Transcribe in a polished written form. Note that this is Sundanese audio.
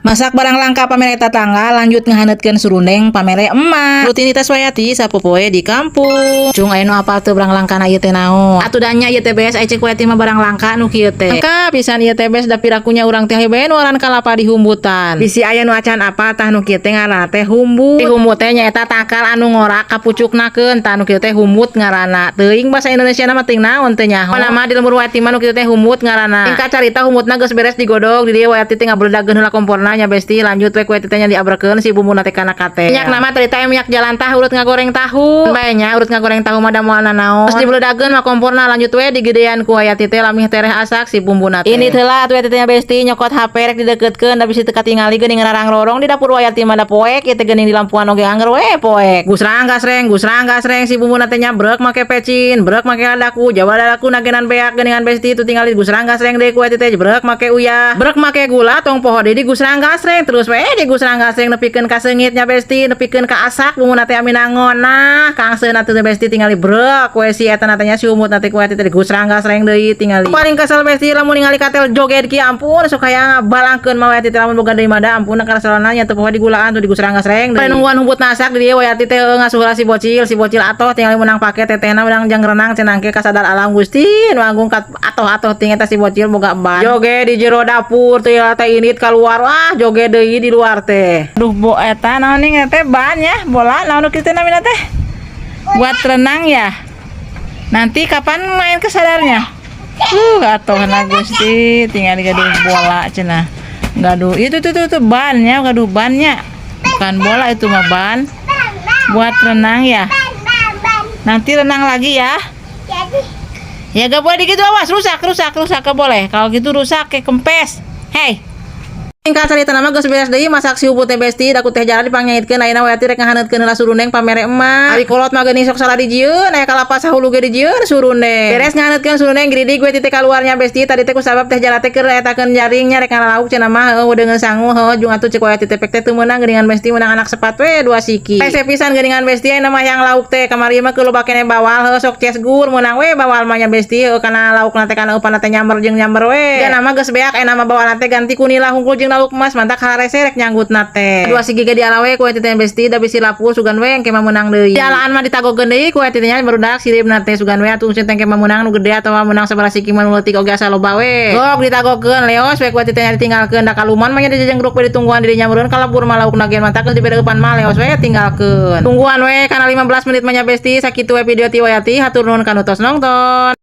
Masak barang langka pamere tatangga, lanjut ngahaneutkeun surundeng pamere emak. Rutinitas Wayati sapopoe di kampung. Cung, aya nu apal teu barang langka na ieu teh naon? Atuh da nya ieu teh, Bes, aya cek Wayati mah barang langka nu kieu teh. Langka pisan ieu teh, Bes, da pirakunya urang teh bae nuaran kalapa di humbutan. Bisi aya nu acan apal, tah nu kieu teh ngaranna teh humbut. Di humbut teh nyaeta tangkal anu ngorak kapucuknakeun, tah nu kieu teh humbut ngaranna. Teuing bahasa Indonesia mah teuing naon, teu nyaho. Nama di lembur Wayati mah nu kieu teh humbut ngaranna. Singkat carita, humbutna geus beres digodog, di dieu Wayati teh ngabeledageun heula komporna nya, Besti. Lanjut we ku teh nya diabrekeun si bumbuna teh kana kate. Minyak nama tadi teh minyak jalantah urut ngagoreng tahu. Bae nya urut ngagoreng tahu mah da moal nanaon. Terus dibeledageun mah komporna, lanjut we digedean ku Wayati teh lamih tereh asak si bumbuna teh. Ini heula atuh teh nya, Besti, nyokot HP rek dideketkeun da bisi teu katingali geuning rarang-rorong di dapur Wayati mah, da poek ieu teh geuning, di lampuan oge angger we poek. Gusrang gasreng, gusrang gasreng si bumbuna teh nya, brek make pecin, brek make ladaku, jawa ladaku nagenan beak geuningan, Besti. Itu tinggal di gusrang gasreng deui ku Wayati teh, brek make uyah, brek make gula, tong poho deui di gusrang gasreng terus we di gusrang gasreng nepikeun ka seungitnya, Besti, nepikeun ka asak bumbuna teh aminangon. Nah, kangseuna teh, Besti, tinggal brek we si eta na teh nya, si umut na teh ku teh digusrang gasreng deui tinggali. Paling kesel, Besti, lamun ningali katel joget ki, ampun, sok hayang balangkeun mah Wayati teh lamun boga deui mah da ampun karasana nya, teu poho digulaan tuh digusrang gasreng deui. Nungguan humbut masak di dieu, Wayati teh ngasuh si bocil. Si bocil atoh tinggal menang paket tetehna menang jang renang cenah ke kasadar alam Gusti nu agung kat atoh-atoh ting eta si bocil boga ban joget di jero dapur teh teh, init keluar, wah, joget deui di luar teh. Duh, bo eta naon nih teh, ban ya, bola naon nu kitu namina teh, buat renang ya. Nanti kapan main kesadarnya? Atoh na Gusti, tinggal gaduh bola cenah, gaduh itu tuh tuh, tuh bannya, gaduh bannya, bukan bola itu mah, ban buat renang ya. Nanti renang lagi ya. Ya, gak boleh gitu, awas rusak, rusak, rusak, gak boleh kalau gitu, rusak kayak kempes. Hey. Singkat carita nama geus beres deui masak si humbut teh, Besti, da ku teh jalan dipangnyahitkeun. Ayeuna Wayati rek ngahaneutkeun heula surundeng pamere emak. Ari kolot mah geuning sok salah dijieun, aya kalapa sahulu ge dijieun surundeng. Beres ngahaneutkeun surundeng, giridig we teh kaluarnya, Besti. Tadi teh kusabab teh jala teh keur etakeun jaringnya, rek ngalauk cenah mah, heueuh deungeun sangu heueuh jung atuh cek Wayati teh pek teh teu meunang geuningan, Besti, meunang anak sepat we dua siki. Hese pisan geuningan, Besti, ayeuna mah yang lauk teh kamari mah keur loba keneh bawal, heueuh sok ces gur meunang we bawal mah nya, Besti, heueuh kana laukna teh kana eupanna teh nyamber jeung nyamber we. Ya nama geus beak, ayeuna mah bawal teh ganti ku nila hungkul jeung lauk emas, mantak harese rek nyanggutna teh. Dua sigi ge diala we ku teh, Besti, da bisi lapur, sugan we engke mah meunang deui. Dialaan mah ditagokeun deui ku teh nya barudak siripna teh, sugan we atuh teh engke mah meunang nu gede atawa meunang sabaraha siki mah, nu leutik oge asa loba we. Gok ditagokeun, leos we ku teh nya ditinggalkeun, da kaluman mah nya dijejenggruk we ditungguan di dinya meureun kalebur mah laukna ge, mantak geus dibere eupan mah leos we tinggalkeun. Tungguan we kana 15 menit mah nya, Besti. Sakitu we video ti Wayati, hatur nuhun kanu tos nongton.